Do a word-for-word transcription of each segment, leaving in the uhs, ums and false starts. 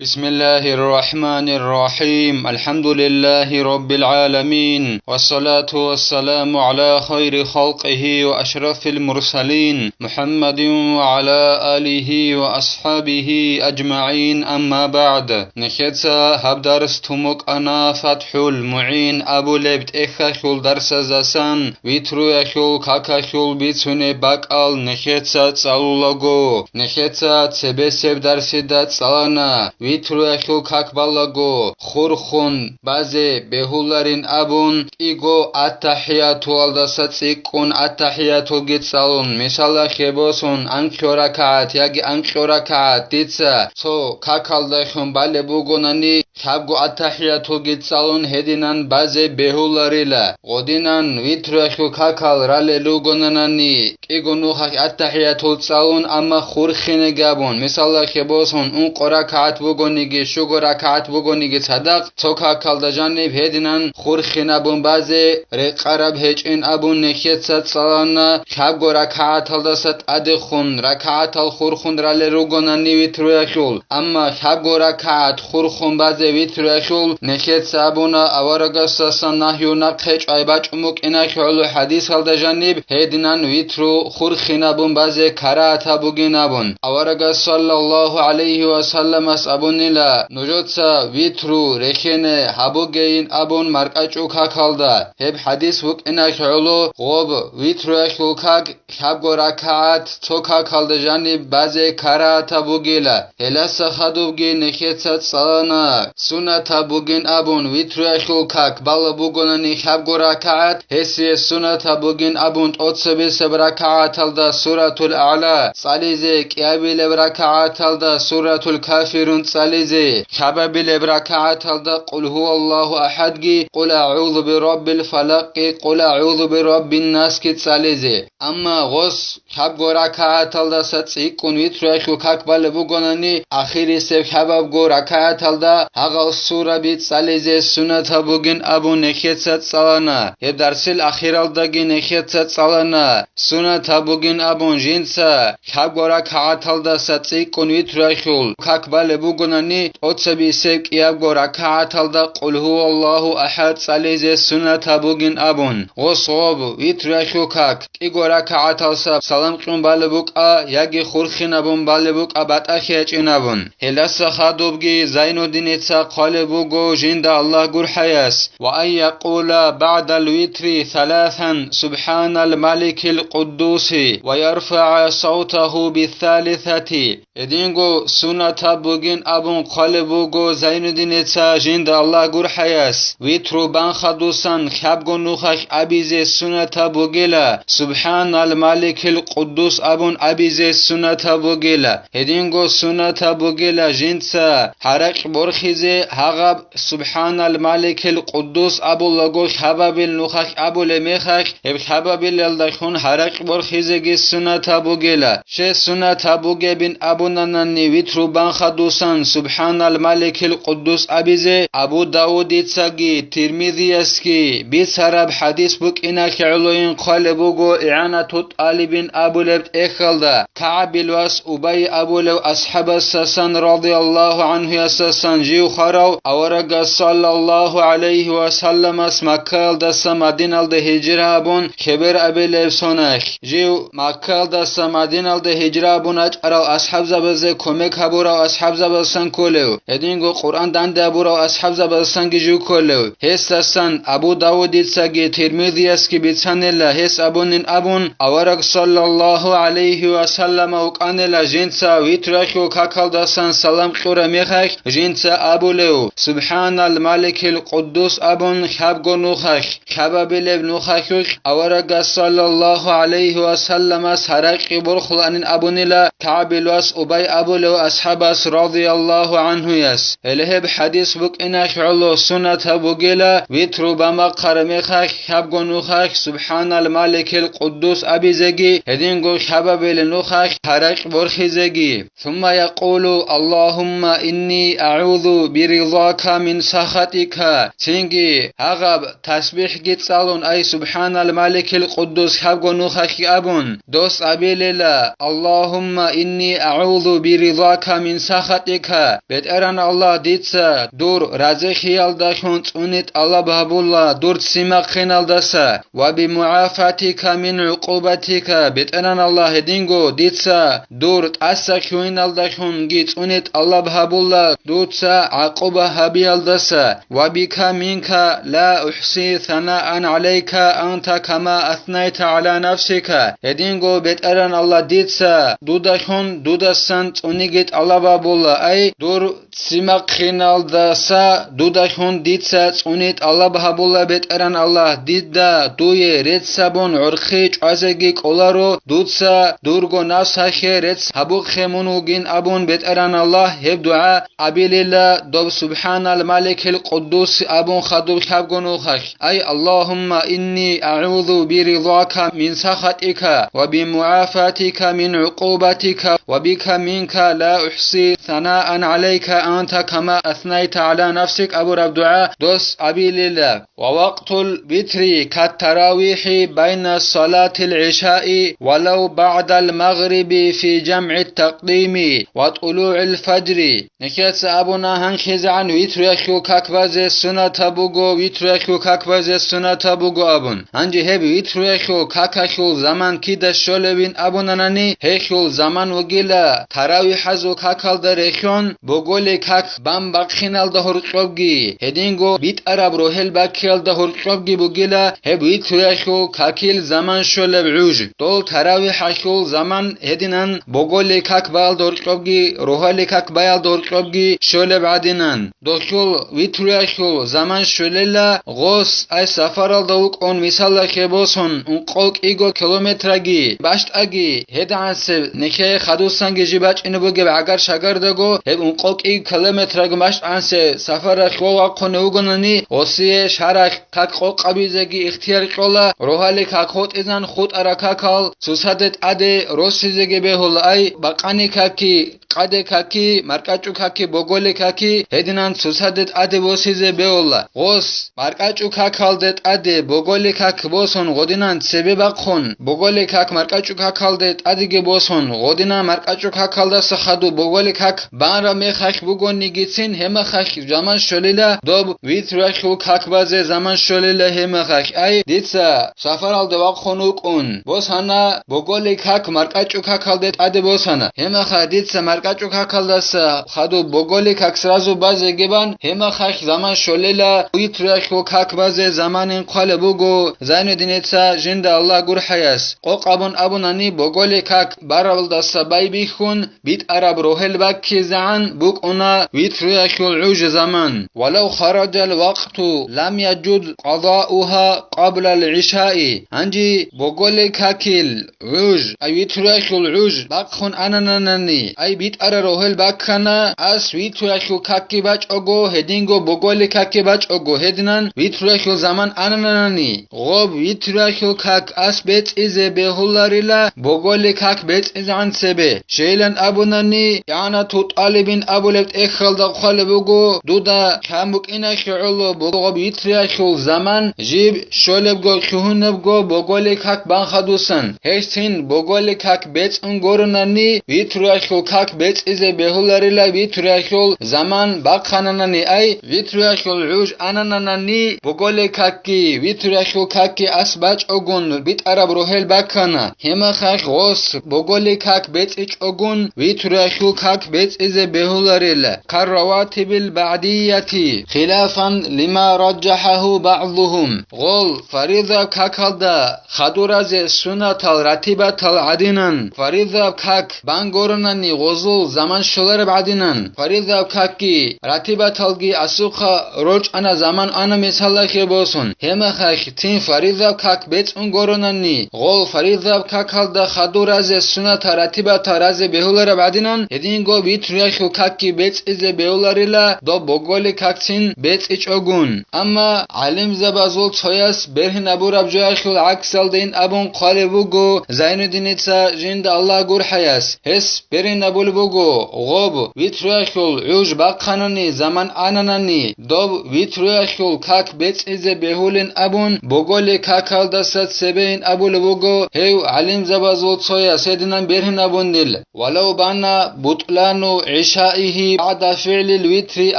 بسم الله الرحمن الرحيم. الحمد لله رب العالمين. والصلاة والسلام على خير خلقه وأشرف المرسلين محمد وعلى آله وأصحابه أجمعين. أما بعد. Нехеца гьаб дарс тумукъана ФатхӀул МугӀин абулеб тӀехьалъул дарсаздасан витруялъул какалъул бицунеб бакӀал нехеца цӀалулаго. Нехеца цебесеб дарсида цӀалана, витруялъул как балаго, хурхун базе бегьуларин абун, кӀиго аттахӀиятулалдаса цӀикӀкӀун аттахӀиятулги цӀалун, мисалалъе босун, анкьго ракагӀат яги анкьго ракагӀат дица цо какалдалъун балеб бугонани, лъабго аттахӀиятулги цӀалун гьединан базе бегьуларила. Гъодинан витруялъул какал ралел ругонанани, кӀиго нухалъ аттахӀиятул цӀалун, амма хурхинеги абун, мисалалъе босун, ункъо ракагӀат бугониги, щуго ракагӀат бугониги цадахъ, цо какалда жаниб гьединан хурхин абун базе рекъараб гьечӀин абун нехеца цӀалана, лъабго ракагӀаталдаса тӀадехун ракагӀатал хурхун ралел ругонани витруялъул, амма лъабго ракагӀат хурхун базе витруялъул нехеца абуна аварагасдасан нагью нахъе чӀвай бачӀун букӀиналъе гӀоло хӀадисалда жаниб гьединан витру хурхин абун базе карагьатаб бугин абун. Аварагас саллаллагьу гӀалайгьи ва салламас абунила, нужеца витру рехене гьабугейин абун маркӀачӀул какалда. Гьеб хӀадис букӀиналъе гӀоло гъоб витруялъул как лъабго ракагӀат цо какалда жаниб базе карагьатаб бугила. Гьеласа хадубги нехеца цӀалана, суннатаб бугин абун, витруялъул как балеб бугонани лъабго ракагӀат, гьесие суннатаб бугин абун тӀоцебесеб ракагӀаталда Суратул АгӀла цӀализе, кӀиабилеб ракагӀаталда Суратул Кафирун цӀализе, лъабабилеб ракагӀаталда Къул гьуваллагьу ахӀадги, Къул агӀузу бираббил фалакъги, Къул агӀузу бираббин насги цӀализе. Амма гъос лъабго ракагӀаталдаса цӀикӀкӀун витруялъул как балеб бугонани, ахирисеб лъабабго ракагӀаталда гьагъал сураби цӀализе суннатаб бугин абун нехеца цӀалана. Гьеб дарсил ахиралдаги нехеца цӀалана, суннатаб бугин абун жинца лъабго ракагӀаталдаса цӀикӀкӀун витруялъул как балеб бугонани, тӀоцебесеб кӀиябго ракагӀаталда Къул гьуваллагьу ахӀад цӀализе суннатаб бугин абун, гъос гъоб витруялъул как кӀиго ракагӀаталса салам кьун балеб букӀа яги хурхинабун балеб букӀа батӀалъи гьечӀин абун. Гьеласа хадубги Зайнуддиница хъвалеб буго жинда Аллагь гурхӀаяс: «Ва ан якъула багӀдал витри саласан субхӀанал маликил къуддуси ва ярфагӀа савтагьу бисалисати». Гьединго суннатаб бугин абун хъвалеб буго Зайнуддиница жинда Аллагь гурхӀаяс, витру банхадусан лъабго нухалъ абизе суннатаб бугила, субхӀанал маликил къуддус абун абизе суннатаб бугила. Гьединго суннатаб бугила жинца гьаракь борхизе гьагъаб субхӀанал маликил къуддус абулаго лъабабил нухалъ абулеб мехалъ, гьеб лъабабилалдалъун гьаракь борхизеги суннатаб бугила. Щай суннатаб бугебин абунанани витру банхадусан субхӀанал маликил къуддус абизе Абу Давудицаги Тирмизиясги бицараб хӀадис букӀиналъе гӀолойин хъвалеб буго ИгӀанату тӀалибин абулеб тӀехьалда, КагӀбил вас Убай абулев асхӀабасдасан радияллагьу гӀанхуясдасан жив хварав, аварагас саллаллагьу гӀалайгьи ва салламас Маккаялдаса Мадиналде гьижра гьабун, хебер абилеб соналъ, жив Маккаялдаса Мадиналде гьижра гьабун вачӀарал асхӀабзабазе кумек гьабурав асхӀабзабасан кколев, гьединго Къуръан данде гьабурав асхӀабзабасанги жив кколев. Гьесдасан Абу Давудицаги Тирмизиясги бицанила гьес абунин абун, авараг саллаллагьу гӀалайгьи ва саллама вукӀанила жинца витру-, какалдасан салам кьураб мехалъ жинца абулев: «СубхӀанал маликил къуддус», – абун, лъабго нухалъ, лъабабилеб нухалъулъ аварагас саллаллагьу гӀалайгьи ва салламас гьаракьи борхулаанин абунила КагӀбил вас Убай абулев асхӀабас радияллагьу гӀанхуяс. Гьеле гьеб хӀадис букӀиналъ гӀоло суннатаб бугила витру бамахъараб мехалъ лъабго нухалъ «СубхӀанал маликил къуддус» абизеги, гьединго лъабабилеб нухалъ гьаракь борхизеги. ثم يقول: اللهم إني أعوذ برضاك من سخطك. Цинги гьагъаб тасбихӀги цӀалун, ай «СубхӀанал маликил къуддус» лъабго нухалъги абун, дос абилила: اللهم إني أعوذ برضاك من سخطك ка, БетӀеран Аллагь, дица дур разихиялдалъун цӀуни тӀалаб гьабула дур ццимахъиналдаса, ва бимугӀафатика мин гӀукъубатика, БетӀеран Аллагь, гьединго дица дур тӀаса лъугьиналдалъунги цӀуни тӀалаб гьабула дуца гӀакъуба гьабиялдаса, ва бика минка ла ухӀси санаан гӀалайка анта кама аснайта гӀала нафсика, гьединго БетӀеран Аллагь, дица дудалъун дудасан цӀуниги тӀалаб гьабула, ай, дур ццимахъиналдаса дудалъун дица цӀуни тӀалаб гьабула, БетӀеран Аллагь, дида дуе рецц гьабун гӀорхъи чӀвазеги кӀоларо, дуца дурго нафсалъе рецц гьабухъе мун вугин абун, БетӀеран Аллагь, гьеб дугӀа абилила доб Субханал Маликил Къуддус абун хадуб лъабго нухалъ. Ай, Аллагьумма инни агӀузу биризака мин сахатика ва бимугӀафатика мин гӀукъубатика ва бика минка ла ухӀси санаан гӀалайка анта кама аснайта гӀала нафсик абураб дугӀа дос абилила. Ва вакътул витри каттаравихӀи байна салатил гӀишаи валав баъдал магъриби фи жамгӀи такъдими ва тӀулугӀил фажри. Нехеца абуна, гьанхизегӀан витруялъул как базе сунатаб буго, витруялъул как базе сунатаб буго абун. Гьанже гьеб витруялъул какалъул заман кида щолебин абунанани, гьелъул заман вугила таравихӀазул какалда рехьон, боголей как бан бахъиналда гьоркьобги, гьединго битӀараб рогьел баккиялда гьоркьобги бугила гьеб витруялъул какил заман щолеб гӀуж. Дол таравихӀалъул заман гьединан боголей как баялда гьоркьобги, рогьалей как баялда гьоркьобги щолеб гӀадинан. Дохьул витруялъул заман щолела гъос, ай сафаралда вукӀун, мисалалъе босун, ункъо кӀиго километраги бащтӀаги, гьедигӀансеб нехее хадусанги жиб бачӀине бугеб гӀагар-шагардаго, гьеб ункъо кӀиго километраги бащтӀансе сафаралъ вахъуне вугонани, гъосие шаралъ как къокъабизеги ихтияр кьола, рогьалил как гъотӀизан хутӀарал какал цоцаде тӀаде росизеги бегьула, ай бакъани каки, къаде каки, маркӀачӀу каки, боголе каки, гьединан цоцаде тӀаде босизе бегьула. Гъос маркӀачӀу какалде тӀаде боголе как босун гъодинан цебе бахъун, боголе как маркӀачӀу какалде тӀадеги босун гъодинан маркӀачӀу какалдаса хадуб боголе как банра мехалъ бугонигицин, гьемахалъ заман щолила доб витруялъул как базе заман щолила гьемахалъ. Ай, дица сафаралде вахъун вукӀун, босана боголе как маркӀачӀу какалде тӀаде босана. Гьемаха дица маркӀачӀу какалдаса хадуб боголе как сразу базеги бан, гьемахалъ заман щолела витруялъул как базе заманин хъвалеб буго Зайнуддиница жинда Аллагь гурхӀаяс. Къокъ абун абунани, боголе как барабалдаса байбихьун, битӀараб рогьел баккизегӀан букӀуна витруялъул гӀуж заман. Валав хараджал вакъту лам яджуз къадаугьа къаблал гӀишаи. Гьанже боголе какил гӀуж, ай витруялъул гӀуж бахъун анананани, ай битӀара рогьел баккана, ас витруялъул какги бачӀого, гьединго боголе какги бачӀого, гьединан витруялъул заман анананани, гъоб витруялъул как ас бецӀизе бегьуларила боголе как бецӀизегӀан цебе. Щейилан абунани, ИгӀанату тӀалибин абулеб тӀехьалда хъвалеб буго, дуда кам букӀиналъе гӀоло бугеб витруялъул заман жиб щолебго лъугьунебго боголе как бан хадусан. Гьелъцин боголе как бецӀун горунани, витруялъул как бецӀизе бегьуларила витруялъул заман бахъананани, ай, витруялъул гӀуж анананани, боголе какги, витруялъул какги ас бачӀогун битӀараб рогьел баккана. Гьемахалъ гъос боголе как бецӀичӀогун, витруялъул как бецӀизе бегьуларила, карраватибил багӀдияти, хилафан лима раджахӀагьу багӀдугьум. Гъол фаризаб какалда хадуразе сунатал ратибатал гӀадинан, фаризаб как бан горунани гъозул заман щолареб гӀадинан, фаризаб какги ратибаталги асухъа рорчӀана заман ана мисалалъе босун. Гьемахалъ цин фаризаб как бецӀун горунани, гъол фаризаб какалда хадуразе сунатал ратибатал разе бегьулареб гӀадинан, гьединго витруялъул какги бецӀизе бегьуларила доб боголе какцин бецӀичӀогун. Амма гӀалимзабазул цояс бергьинабураб жоялъул гӀаксалдейин абун хъвалеб буго Зайнуддиница жинда Аллагь гурхӀаяс. Гьес бергьинабулеб буго, гъоб витруялъул гӀуж бахъанани заман ананани, доб витруялъул как бецӀизе бегьулин абун, боголе какалдаса цебейин абулеб буго гьев гӀалимзабазул цояс гьединан бергьинабунил. Валав бана бутӀлану عشائه بعد فعل الوتر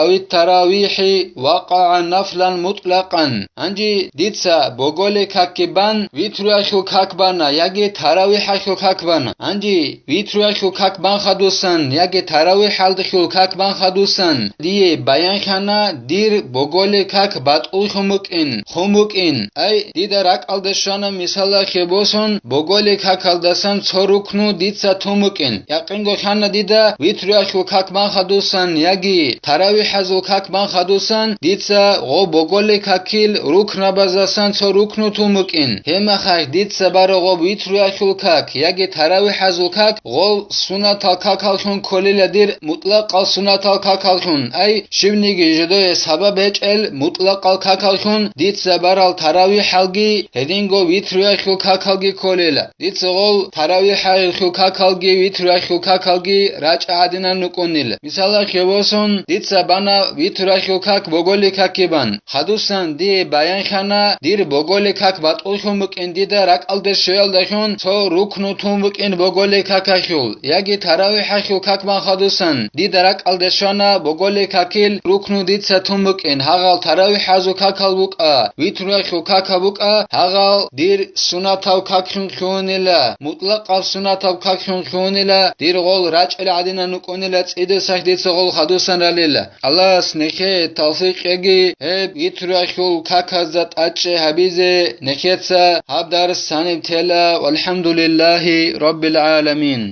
أو التراويح وقع نفلا مطلقا. Гьанже дица боголил какги бан, витруялъул как бана яги таравихӀалъул как бана. Гьанже витруялъул как бан хадусан яги таравихӀалдалъул как бан хадусан дие баянлъана дир боголил как батӀуллъун букӀин, хун букӀин. Ай, дида ракӀалде щвана, мисалалъе босун, боголил какалдасан цо рукну дица тун букӀин. Якъинго лъана дида витруялъул как бан хадусан яги таравихӀазул как бан хадусан дица гъо боголил какил рукнабаздасан цо рукну тун букӀин. Гьебмехалъ дица бараб гъо витруялъул как яги таравихӀазул как гъо сунатал какаллъун кколила дир мутӀлакъал сунатал какаллъун, ай, щибниги жидее сабаб гьечӀел мутӀлакъал какаллъун дица барал таравихӀалги, гьединго витруялъул какалги кколила. Дица гъол таравихӀалъул какалги витруялъул какалги рачӀа гьадинан рукӀунила. Мисалалъе босун, дица бана витруялъул как боголил какги бан. Хадусан дие баянлъана дир боголил как батӀуллъун букӀин дида ракӀалде щвеялдалъун цо рукну тун букӀин боголил какалъул, яги таравихӀалъул как бан хадусан дида ракӀалде щвана боголил какил рукну дица тун букӀин, гьагъал таравихӀазул какал букӀа, витруялъул какал букӀа, гьагъал дир сунатав каклъун лъугьунила, мутӀлакъаб сунатаб каклъун лъугьунила, дир гъол рачӀел гьадинан рукӀунила, цӀидасан дица гъол хадусан ралила. Аллагьас нехее тавфикъ кьеги, гьеб витруялъул каказда тӀадчӀей гьабизе нехеца гьаб дарс гьаниб тела. ВалхӀамдулиллагьи раббил гӀаламин.